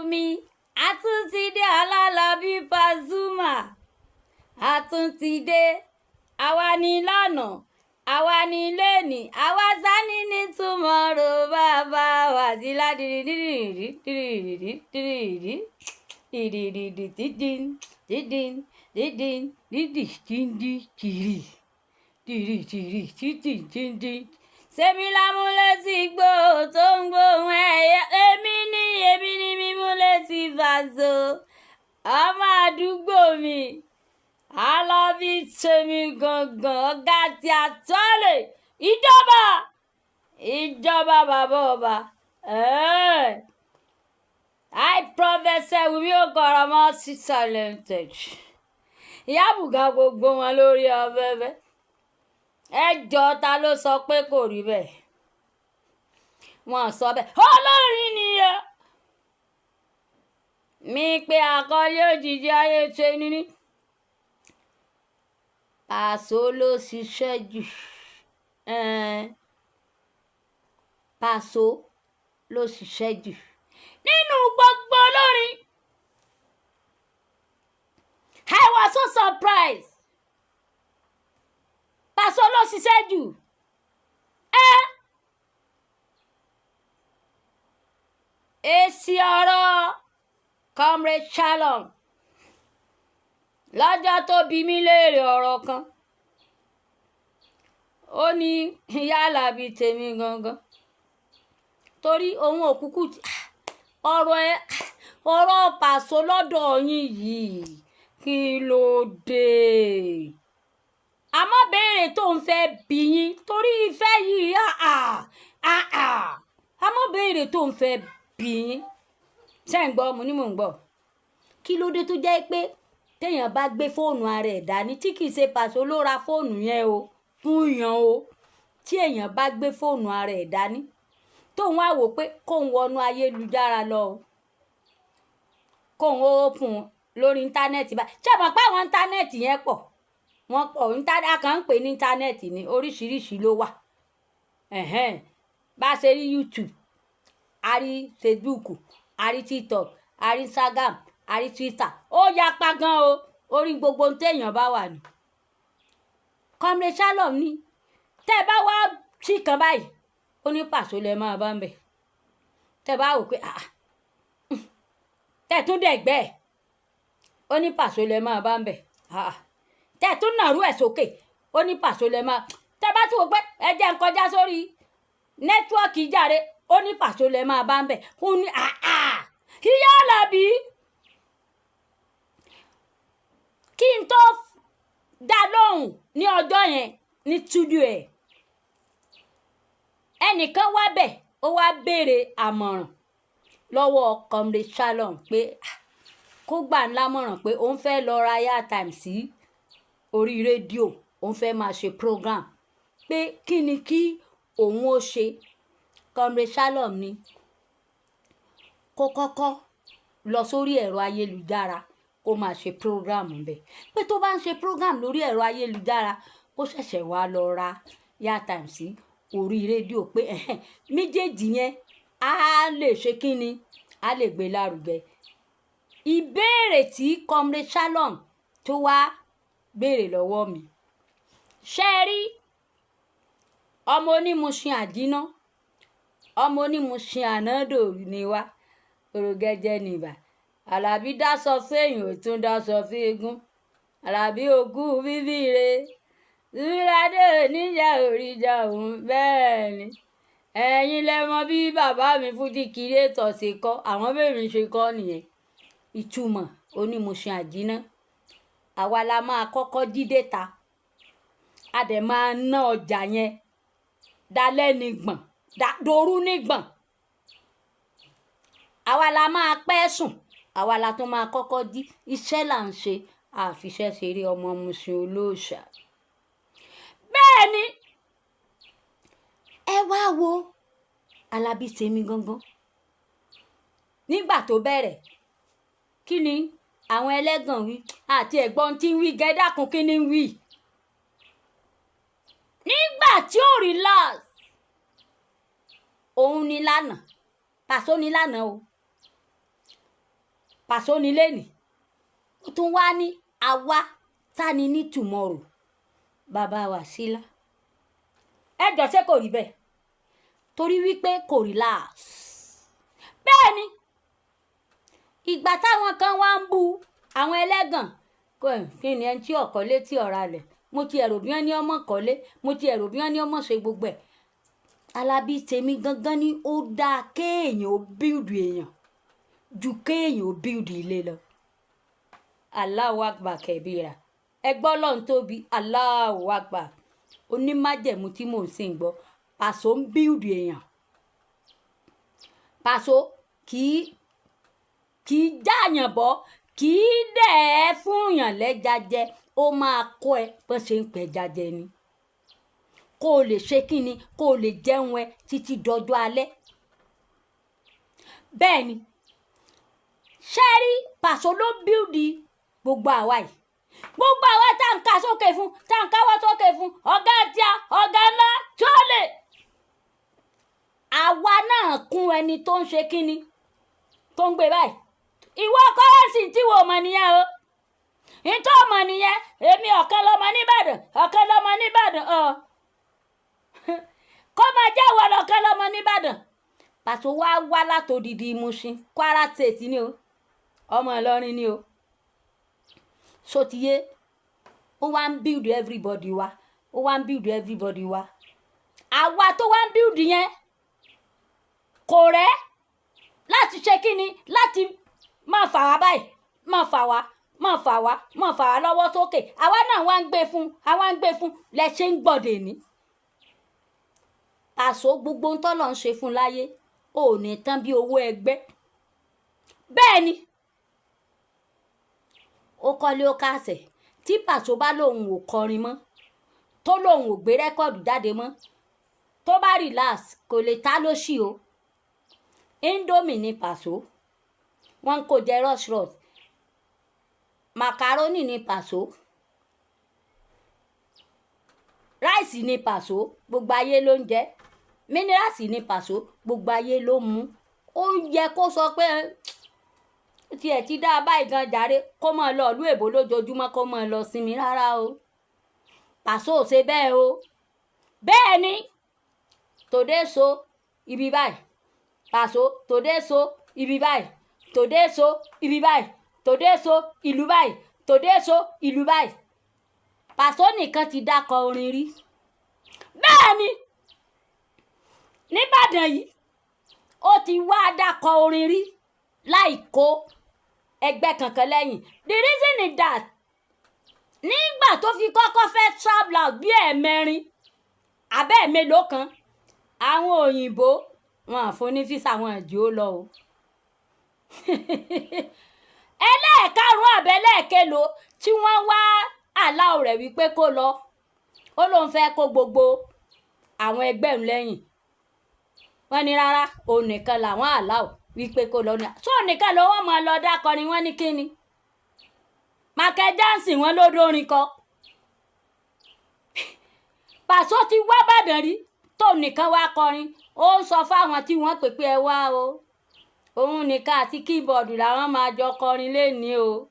Mi àtúntìdé Alálàbí Pasuma, àtúntìdé. Àwa ní lánàá, àwa ní lẹ́nìí, àwa sani ní túmọ̀rọ̀ bàbá wa sí ládìrí dìrìdì dìrìdì dìrìdì dìrìdì dídín dídín dídín dídì díndín tìrì tìrì tìrì títì díndín. Sẹ́mi lámúlétí gbó tó ń gbóhùn ẹ̀yẹ. Èmi ní, èmi ní mímúlétí Paso. Ọmọ àdúgbò mi. Alábí tèmi gangan, ọ̀gá tí a tọ́lẹ̀. Ìjọba! Ìjọba bàbá ọba. I Professor Wumi Okoromo sí talented. Ìyá àbùgá gbogbo wọn lórí afẹ́fẹ́. Ẹ jọ, ta ló sọ pé kò rí bẹ́ẹ̀? Wọ́n sọ bẹ́ẹ̀. Olórin nìyẹn. Mi pé àkọlé òjijì ayé ṣe níní. Paso ló ṣiṣẹ́ jù. Paso ló ṣiṣẹ́ jù nínú gbogbo olórin. I was so surprised. Paso ló ṣiṣẹ́ jù. Èsì ọ̀rọ̀ Comrade Shalom lọ́jọ́ tó bi mí léèrè ọ̀rọ̀ kan. Ó ní ìyá Àlàbí tèmi gangan. Torí òun ò kúkú ọ̀rọ̀ ẹ, ọ̀rọ̀ Paso lọ́dọ̀ yín yìí, kí ló dé? Àmọ́ béèrè tó ń fẹ́ bi yín torí ìfẹ́ yìí, àà àà. Àmọ́ béèrè tó ń fẹ́ bi yín. Ṣé ń gbọ́? Mo ní mò ń gbọ́. Kí ló dé tó jẹ́ pé téèyàn bá gbé fóònù ara ẹ̀ dání tí kì í ṣe Paso ló ra fóònù yẹn o fún yàn o, tí èèyàn bá gbé fóònù ara ẹ̀ dání tóun wá wò pé kóun wọnú ayélujára lọ o, kóun ó open lórí íńtánẹ́ẹ̀tì báyìí. Ṣé ẹ mọ̀ pé àwọn íńtánẹ́ẹ̀tì yẹn pọ̀? Wọ́n pọ̀. A kàn ń pè ní íńtánẹ́ẹ̀tì ní, oríṣiríṣi ló wà. Bá ṣe rí YouTube, a rí Facebook, a rí TikTok, a rí Instagram, a rí Twitter. Ó yapa gan o, orí gbogbo ohun téèyàn bá wà ní. Comrade Shalom ní tẹ́ ẹ bá wá sí kan báyìí, ó ní Paso lẹ máa bá ń bẹ̀. Tẹ́ ẹ bá wò pé àà, tẹ́ ẹ tún dẹ̀gbẹ́ ẹ̀, ó ní Paso lẹ máa bá ń bẹ̀. Àà, tẹ́ ẹ tún nàrú ẹ̀ sókè, ó ní Paso lẹ máa. Tẹ́ ẹ bá tún wò pé ẹ jẹ́ n kọjá sórí network jàre, ó ní Paso lẹ máa bá ń bẹ̀. Ó ní àà, ìyá Àlàbí, kí n tó dá lóhùn ní ọjọ́ yẹn ní studio ẹ̀, ẹnìkan wá bẹ̀, ó wá béèrè àmọ̀ràn lọ́wọ́ Comrade Shalom pé kó gbà ńlá mọ̀ràn pé òun fẹ́ lọ ra airtime sí orí rédíò, òun fẹ́ máa ṣe program, pé kí ni kí òun ó ṣe. Comrade Shalom ní kó kọ́kọ́ lọ sórí ẹ̀rọ ayélujára kó máa ṣe program ńbẹ̀, pé tó bá ń ṣe program lórí ẹ̀rọ ayélujára, kó ṣẹ̀ṣẹ̀ wá lọ ra airtime sí orí rédíò, pé ẹ̀hẹ́n, méjèèjì yẹn á lè ṣe kí ni, á lè gbé lárugẹ. Ìbéèrè tí Comrade Shalom tó wá béèrè lọ́wọ́ mi, ṣé ẹ rí ọmọ onímuṣin àjíná, ọmọ onímuṣin ànádò ni wá, orogẹ́jẹ́ nìbà. Àlàbí dáṣọ fẹ́yìn, ò tún dáṣọ fẹ́gún. Àlàbí òkú bíbí re. Zúládé oníjà òrìjà òun bẹ́ẹ̀ ni. Ẹ̀yin lẹ mọ bí bàbá mi Fuji Creator ṣe kọ́, àwọn bẹ́ẹ̀ mi ṣe kọ́ nìyẹn. Ìtumọ̀ onímuṣin àjíná, àwa la máa kọ́kọ́ jí déta. A dẹ̀ máa ná ọjà yẹn dalẹ́ ní gbọ̀n, dorú ní gbọ̀n. Àwa la máa pẹ́ sùn, àwa la tún máa kọ́kọ́ jí. Iṣẹ́ là ń ṣe, àfiṣẹ́ ṣeré ọmọ Mushin olóòṣà. Bẹ́ẹ̀ ni, ẹ wá wo Alábí tèmi gangan. Nígbà tó bẹ̀rẹ̀, kí ni àwọn ẹlẹ́gàn wí? Àti ẹ̀gbọ́n tí ń wí gẹ́dàkùn, kí ni ń wí? Nígbà tí ó relax, òun ni lánàá, Paso ni lánàá o. Pàṣọ ni lẹ́nìí, ó tún wá ní àwa tani ní tomorrow. Bàbá Wàsílà, ẹ jọ, ṣé kò rí bẹ́ẹ̀? Torí wípé kò relax. Bẹ́ẹ̀ ni ìgbà táwọn kan wá ń bu àwọn ẹlẹ́gàn kò kí ni ẹni tí ọ̀kọ́ létí ọ̀ra lẹ̀. Mo ti ẹ̀rò bí wọ́n ní ọmọ kọ́lé, mo ti ẹ̀rò bí wọ́n ní ọmọ ṣe gbogbo ẹ̀. Alábí tèmi gangan ni ó dáa kéèyàn ó build èèyàn ju kéèyàn ó build ilé lọ. Allahu Akbar kabira. Ẹgbọ́n lọ́n tóbi. Allahu Akbar. Onímájẹ̀mú tí mò ń sìn gbọ́, Pàṣọ ń build èèyàn. Pàṣọ kì í jáàyàn bọ́, kì í dẹ̀ ẹ́ fúnyàn lẹ́ja jẹ. Ó máa kọ́ ẹ bó ṣe ń pẹja jẹ ni, kó o lè ṣe kí ni, kó o lè jẹun ẹ títí dọjọ́ alẹ́. Bẹ́ẹ̀ ni ṣé rí, Pàṣọ ló build gbogbo àwa yìí, gbogbo àwa tá à ń ka sókè fún, tá à ń káwọ́ sókè fún ọ̀gá tíá, ọ̀gá ńlá tó lè. Àwa náà kún ẹni tó ń ṣe kíni, tó ń gbé báyìí. Ìwọ kọ́rẹ́ǹsì tí wò mọ̀ nìyẹn o, ìtọ́ mọ̀ nìyẹn. Èmi ọ̀kan lọ́mọ nìbàdàn, ọ̀kan lọ́mọ nìbàdàn ọ̀ kó máa jẹ́ ìwọ lọ́kan lọ́mọ nìbàdàn. Pàṣọ wá wá látòdìdí Mushin, Kwara State ni o, ọmọ Ìlọrin ni o. Sotiye, ó wá ń build everybody wa, ó wá ń build everybody wa. Àwa tó wá ń build yẹn kò rẹ́ láti ṣe kíni, láti máa fà wá báyìí, máa fà wá, máa fà wá, máa fà wá lọ́wọ́ sókè. Àwa náà wá ń gbé fún, àwa ń gbé fún lẹ ṣe ń gbọ̀dẹ̀ ní. Pàṣọ, gbogbo ń tọ́lọ̀ ń ṣe fún láyé ò ní tán bí owó ẹgbẹ́. Bẹ́ẹ̀ ni ó kọ́lé, ó kàṣẹ̀. Tí Pàṣọ bá lóun ò kọrin mọ́, tó lóun ò gbé record jáde mọ́, tó bá relax, kò lè ta lóṣì o. Indomie ní Pàṣọ, wọ́n kò jẹ rush rush. Macaroni ní Pàṣọ, rice ní Pàṣọ, gbogbo ayé ló ń jẹ. Minerals ní Pàṣọ, gbogbo ayé ló ń mú. Ó yẹ kó sọ pé tiẹ̀ ti dá a báyìí gan jàre, kó máa lọ ìlú èbó lójoojúmọ́, kó máa lọ sinmi. Rárá o, Pàṣọ ò ṣe bẹ́ẹ̀ o. Bẹ́ẹ̀ ni tòde so ibi báyìí, Pàṣọ tòde so ibi báyìí, tòde so ibi báyìí, tòde so ìlú báyìí, tòde so ìlú báyìí. Pàṣọ nìkan ti dákọ orin rí. Bẹ́ẹ̀ ni nìbàdàn yìí, ó ti wá dákọ orin rí láì kó ẹgbẹ́ kankan lẹ́yìn. The reason is that nígbà tó fi kọ́kọ́ fẹ́ travel out bí ẹ̀ẹ̀mẹrin abẹ́ mélòó kan, àwọn òyìnbó wọn à fún ní visa, wọn àjò lọ o. Ẹlẹ́ẹ̀karùn-ún àbẹ́lẹ́ẹ̀kẹlò tí wọ́n wá allow rẹ̀ wípé kó lọ, ó lóun fẹ́ kó gbogbo àwọn ẹgbẹ́ òun lẹ́yìn. Wọ́n ní rárá, òun nìkan làwọn allow wípé kó lọ. Ní tó nìkan ló wọ́n máa lọ dákọ ni. Wọ́n ní kíni, Michael Jackson wọn ló dórin kọ. Pàṣọ ti wá bàdàn rí, tó nìkan wá kọrin. Ó ń sọ fáwọn tí wọ́n pè pé ẹ wá o, òun nìkan àti keyboard làwọn máa jọ kọrin lénìí o,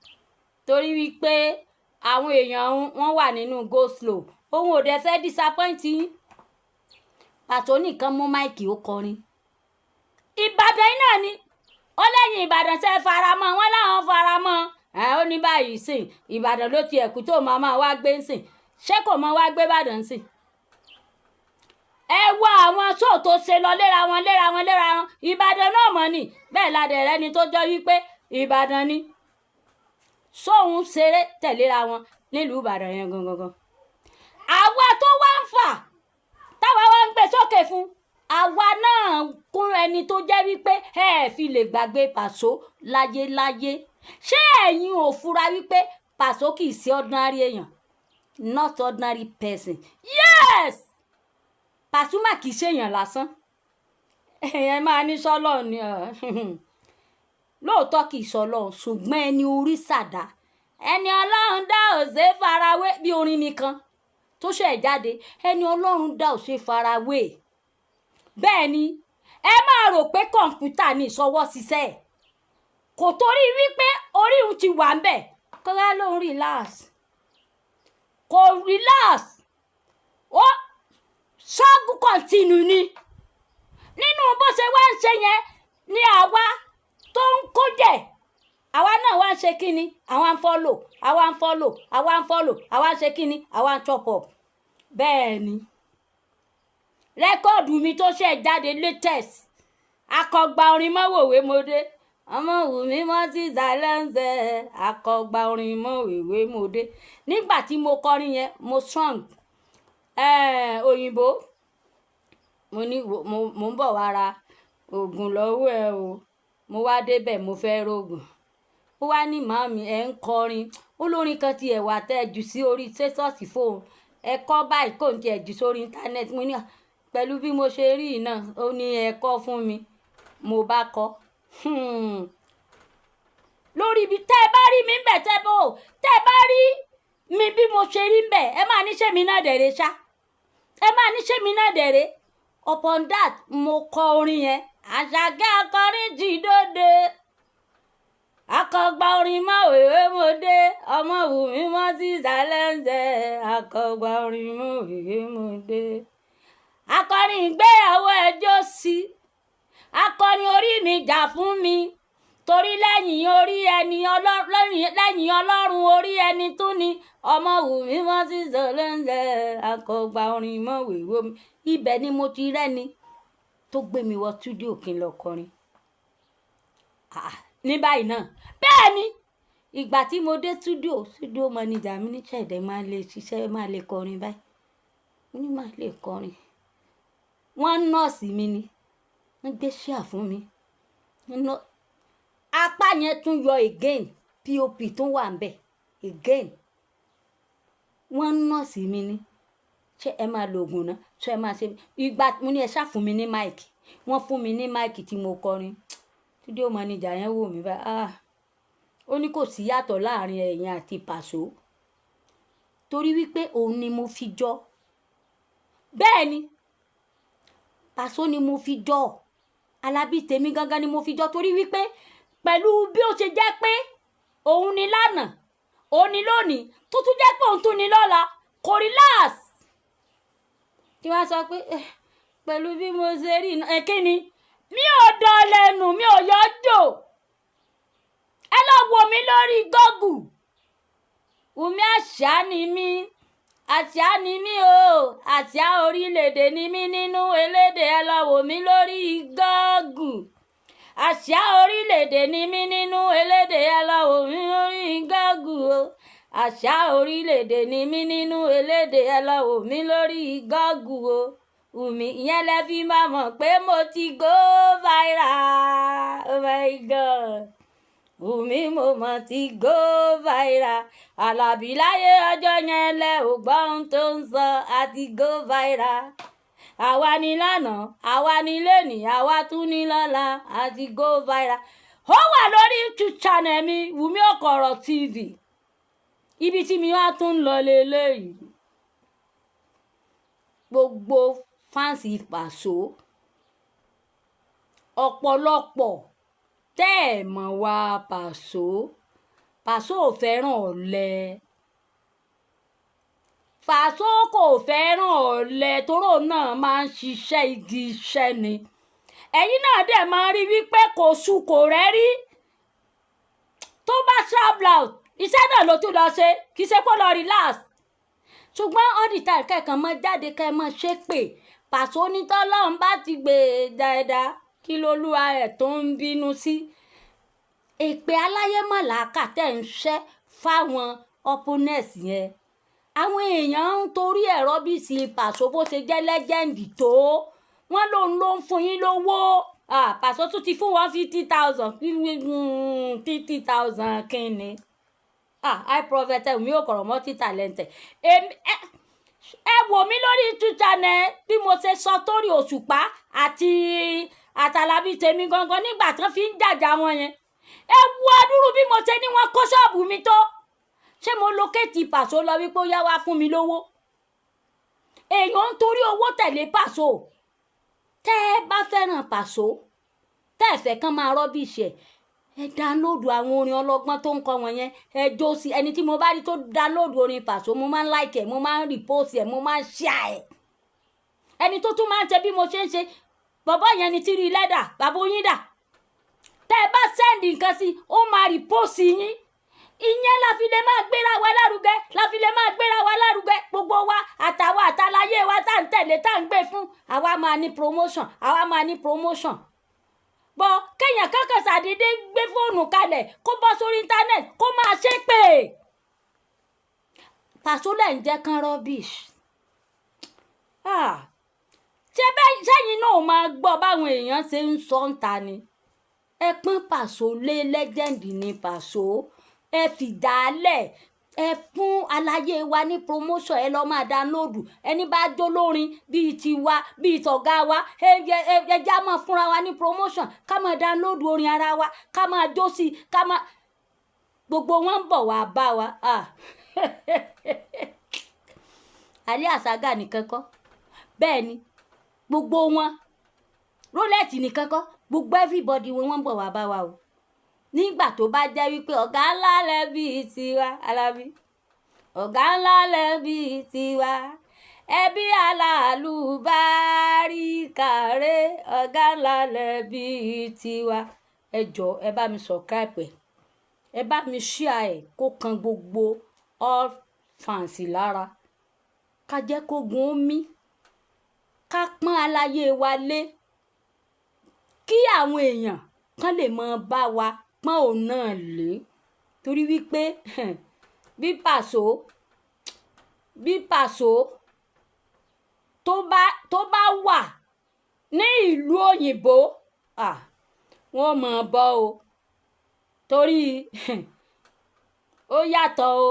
torí wípé àwọn èèyàn wọn wà nínú go slow, òun ò dẹ̀ fẹ́ disappoint yín. Pàṣọ nìkan mú mic, ó kọrin. Ìbàdàn yìí náà ni ó lẹ́yìn Ìbàdàn ṣe faramọ́ wọn, láwọn faramọ́ ẹ. Ó ní báyìí sìn, Ìbàdàn ló ti ẹ̀kú tó máa máa wá gbé ń sìn. Ṣé kò mọ wá gbé Ìbàdàn sìn? Ẹ wá àwọn show tó ṣe lọ léra wọn, léra wọn, léra wọn. Ìbàdàn náà mọ̀ ni. Bẹ́ẹ̀ ládẹ̀ rẹ ni tó jọ wípé Ìbàdàn ni sóun ṣeré tẹ̀léra wọn nílùú Ìbàdàn yẹn gangan. Àwa tó wá ń fà, táwa wá ń gbé sókè fún, àwa náà kún ẹni tó jẹ́ wípé ẹ fi lè gbàgbé Pàṣọ láyéláyé. Ṣé ẹ̀yin ò fura wípé Pàṣọ kì í ṣe ordinary èèyàn? Not ordinary person. Yes, Pasuma kì í ṣèyàn lásán. Ẹ máa ní sọ́lọ̀ ni lóòótọ́, kì í sọ́lọ̀, ṣùgbọ́n ẹni orí sàdá, ẹni Ọlọ́run dá ò ṣe é farawé. Bí orin mi kan tó ṣẹ̀ jáde, ẹni Ọlọ́run dá ò ṣe é farawé. Bẹ́ẹ̀ ni ẹ máa rò pé kọ̀ǹpútà ní ìṣọwọ́ ṣiṣẹ́ ẹ̀. Kò torí wípé orí òun ti wà ń bẹ̀ kó wá lóun relax. Kò relax, ó struggle continue ni. Nínú bó ṣe wá ń ṣe yẹn ni àwa tó ń kó jẹ, àwa náà wá ń ṣe kíni? Àwa ń follow, àwa ń follow, àwa ń follow, àwa ń ṣe kíni? Àwa ń chop up. Bẹ́ẹ̀ ni record mi tó ṣẹ̀ jáde latest, Akọgba Orin Mọ́wòwé Mọ́dé, ọmọ wù mí mọ́ sí silence, Akọgba Orin Mọ́wòwé Mọ́dé. Nígbà tí mo kọrin yẹn, mo song òyìnbó, mo ní mo ń bọ̀ wá ra oògùn lọ́wọ́ ẹ o. Mo wá débẹ̀, mo fẹ́ rògùn. Ó wá ní, "Màámi, ẹ̀ ń kọrin." Olórin kan ti ẹ̀wà tẹ́ ẹ jù sí orí status fóun, ẹ kọ́ báyìí, kò ń tiẹ̀ jù sórí internet. Mo ní pẹ̀lú bí mo ṣe rí iná. Ó ní ẹ kọ́ fún mi. Mo bá kọ́ lórí ibi tẹ́ ẹ bá rí mi ń bẹ̀, tẹ́ bó tẹ́ ẹ bá rí mi bí mo ṣe rí ń bẹ̀, ẹ máa ní ṣé mi náà dẹ̀rẹ̀ ṣá, ẹ máa ní ṣé mi náà dẹ̀rẹ̀. Upon that, mo kọ orin yẹn, Àṣàkẹ́ akọrin ti dóde, Akọgba Orin mọ́ òwe mo dé, ọmọ wù mí mọ́ sí sálẹ́ńsẹ̀, Akọgba Orin mọ́ òwe mo dé, akọrin ìgbéyàwó ẹjọ́ sí, akọrin orí mi jà fún mi, torí lẹ́yìn orí ẹni, lẹ́yìn Ọlọ́run, orí ẹni tún ni. Ọmọ wù mí mọ́ sí sálẹ́ńsẹ̀, Akọgba Orin mọ́ òwe mi. Ibẹ̀ ni mo ti rẹ́ni tó gbé mi wọ studio kí n lọ kọrin ní báyìí náà. Bẹ́ẹ̀ ni ìgbà tí mo dé studio, studio manager mi ní ṣẹ̀dẹ̀ máa lè ṣiṣẹ́, máa lè kọrin báyìí. Mo ní máa lè kọrin. Wọ́n nọ́ọ̀sì mi ni, wọ́n gbé ṣíà fún mi, apá yẹn tún yọ again, pop tún wà ń bẹ̀ again. Wọ́n nọ́ọ̀sì mi ni, ṣé ẹ máa lo oògùn náà? Ṣé ẹ máa ṣe ìgbà? Mo ní ẹ ṣáà fún mi ní mic. Wọ́n fún mi ní mic tí mo kọrin. Studio manager yẹn wò mí báyìí, ah, ó ní kò sí yàtọ̀ láàrin ẹ̀yin àti Pàṣọ, torí wípé òun ni mo fi jọ. Bẹ́ẹ̀ ni, Pàṣọ ni mo fi jọ, Alábí tèmi gangan ni mo fi jọ, torí wípé pẹ̀lú bí ó ṣe jẹ́ pé òun ni lánàá, òun ni lónìí, tó tún jẹ́ pé òun tún ni lọ́la, kò relax. Tí wọ́n sọ pé pẹ̀lú bí mo ṣe rí ẹ, kí ni mi ò dọ̀lẹ́nu, mi ò yọjò. Ẹ lọ wò mí lórí Google, Wùmí Àṣà ni mí, àṣà ni mí o, àṣà orílẹ̀-èdè ni mí nínú elédè. Ẹ lọ wò mí lórí Google, àṣà orílẹ̀-èdè ni mí nínú elédè. Ẹ lọ wò mí lórí Google o, àṣà orílẹ̀-èdè ni mí nínú elédè. Ẹ lọ wò mí lórí Google o. Wùmí ìyẹn lẹ fi máa mọ̀ pé mo ti go viral. Oh my God, Wùmí, mo mọ̀ ti go viral. Àlàbí láyé ọjọ́ yẹn lẹ ò gbọ́ ohun tó ń sọ, àti go viral. Àwa ni lánàá, àwa ni lónìí, àwa tún ní lọ́la, àti go viral. Ó wà lórí YouTube channel mi, Wùmí Òkọ̀rọ̀ TV. Ibi tí mi wá tún ń lọ lélẹ́yìí, gbogbo fans Pàṣọ, ọ̀pọ̀lọpọ̀ tẹ́ ẹ̀ mọ̀ wá Pàṣọ, Pàṣọ ò fẹ́ràn ọ̀lẹ. Pàṣọ kò fẹ́ràn ọ̀lẹ, toró náà máa ń ṣiṣẹ́ igi iṣẹ́ ni. Ẹ̀yin náà dẹ̀ máa rí wípé kò sú, kò rẹ́rí. Tó bá travel out, iṣẹ́ náà ló tún lọ ṣe, kì í ṣe kó lọ relax. Ṣùgbọ́n all the time, kẹ́ẹ̀kan mọ́ jáde, kẹ́ ẹ mọ́ ṣe pé Pàṣọ onítọ́lọ́run bá ti gbé dáadáa, kí lolúwa ẹ̀ tó ń bínú sí? Èpè aláyémọ̀láka tẹ̀ ń ṣẹ́ fáwọn opponents yẹn, àwọn èèyàn ń torí ẹ̀rọ bí sí Pàṣọ bó ṣe jẹ́ legend tó, wọ́n lòun ló ń fún yín lówó. Pàṣọ tún ti fún wọn 50,000, 50,000 kínni? I prophet Wùmí Òkọ̀rọ̀ multi talented. Ẹ wò mí lórí YouTube channel bí mo ṣe sọ torí Òṣùpá àti àtàlàbí tèmi gangan nígbà tán fi ń jàjà wọn yẹn. Ẹ wo adúrú bí mo ṣe ní wọn kó ṣọ́ọ̀bù mi tó. Ṣé mo locate Pàṣọ lọ wípé ó yá, wá fún mi lówó? Èèyàn ń torí owó tẹ̀lé Pàṣọ. Tẹ́ ẹ bá fẹ́ràn Pàṣọ, tẹ́ ẹ fẹ́ kán máa rubbish ẹ̀. Ẹ download àwọn orin ọlọ́gbọ́n tó ń kọ wọn yẹn, ẹ jó sí. Ẹni tí mo bá rí tó download orin Pàṣọ, mo máa ń like ẹ, mo máa ń repost ẹ, mo máa ń share ẹ. Ẹni tó tún máa ń ṣe bí mo ṣe ń ṣe, bàbá yẹn ni tírí lẹ́dà, bàbá oyin dà. Tẹ́ ẹ bá send nǹkan sí, ó máa repost yín. Ìyẹn la fi lè máa gbéra wa lárugẹ, la fi lè máa gbéra wa lárugẹ. Gbogbo wa, àtàwa àtàláyé wa tá à ń tẹ̀lé, tá à ń gbé fún, àwa máa ní promotion, àwa máa ní promotion. Bọ kéèyàn kankan ṣàdédé gbé fóònù kalẹ̀, kó bọ́ sórí internet, kó máa ṣépè, Pàṣọ lẹ̀ ń jẹ́ kán rubbish. Ah, ṣé bẹ́ẹ̀ sẹ́yìn náà máa gbọ́ báwọn èèyàn ṣe ń sọ ń ta ni? Ẹ pọ́n Pàṣọ lé, legend ní Pàṣọ. Ẹ fìdálẹ̀, ẹ fún aláyé wa ní promotion. Ẹ lọ́ọ́ máa download. Ẹni bá jó lórin bíi tiwa, bíi tọ̀gá wa, ẹ ẹ já máa fúnra wa ní promotion, ká máa download orin ara wa, ká máa jó sí i, ká máa gbogbo wọn ń bọ̀ wá bá wa. Ah. Ali Asaga nìkan kọ́, bẹ́ẹ̀ ni gbogbo wọn, Rolex nìkan kọ́, gbogbo everybody wọn, wọ́n ń bọ̀ wá bá wa o. Nígbà tó bá jẹ́ wípé ọ̀gá ńlá lẹ́bí tiwa, Alábí, ọ̀gá ńlá lẹ́bí tiwa, ẹbí aláàlú bá rí kàrẹ́, ọ̀gá ńlá lẹ́bí tiwa. Ẹ jọ, ẹ bá mi subscribe, ẹ bá mi share ẹ, kó kan gbogbo all fans lára. Ká jẹ́ kó gun omi, ká pọ́n aláyé wa lé, kí àwọn èèyàn kán lè mọ bá wa pọ́n òun náà lé, torí wípé bí Pàṣọ tó bá wà ní ìlú òyìnbó, wọ́n mọ̀ ọ́ bọ́ o, torí ó yàtọ̀ o.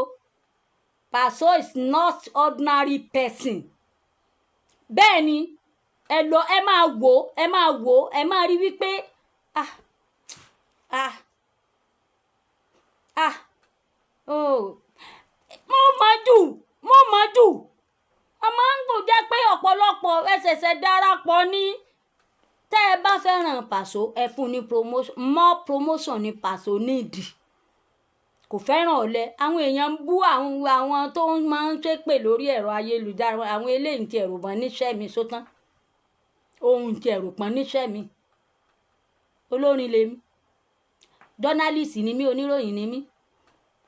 Pàṣọ is not ordinary person. Bẹ́ẹ̀ ni, ẹ lọ, ẹ máa wò, ẹ máa wò, ẹ máa rí wípé ah, ah, ah, oh, mo mọ̀ jù, mo mọ̀ jù. Ọmọ ń gbò jẹ́ pé ọ̀pọ̀lọpọ̀ ẹsẹ̀ṣẹ̀ darapọ̀ ní. Tẹ́ ẹ bá fẹ́ràn Pàṣọ, ẹ fún ní promotion, more promotion ní Pàṣọ nídìí. Kò fẹ́ràn ọ̀lẹ. Àwọn èèyàn ń bú àwọn tó máa ń ṣépè lórí ẹ̀rọ ayélujára. Àwọn eléyìí ti ẹ̀rù bọ́n níṣẹ́ mi sótán, ohun ti ẹ̀rù pọ́n níṣẹ́ mi. Olórin lèmi, journalist ni mí, oníròyìn ni mí.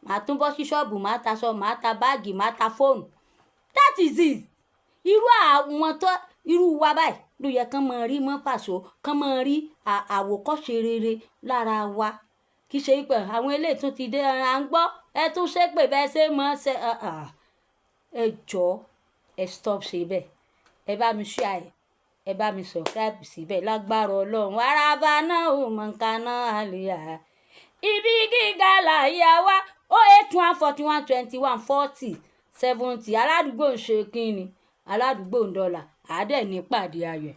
Màá tún bọ́ sí ṣọ́ọ̀bù, màá taṣọ, màá ta báàgì, màá ta fóònù. That is it. Irú àwọn tó irú wa báyìí ló yẹ kán máa rí mọ́ Pàṣọ, kán máa rí àwòkọ́ṣe rere lára wa. Kì í ṣe pé àwọn eléyìí tún ti dé, à ń gbọ́ ẹ tún ṣépè bẹ́ẹ̀ ṣe mọ́ ṣe. Ẹ jọ̀ọ́, ẹ stop ṣe bẹ́ẹ̀. Ẹ bá mi share ẹ, ẹ bá mi subscribe síbẹ̀. Lágbára Ọlọ́run, araba náà ò mọ̀ nǹkan náà àlìyá, ibi gíga làyà wa. 08141214070. Aládùúgbò ń ṣe kínni, aládùúgbò ń dọ́là àádẹ́ ní pàdé ayọ̀.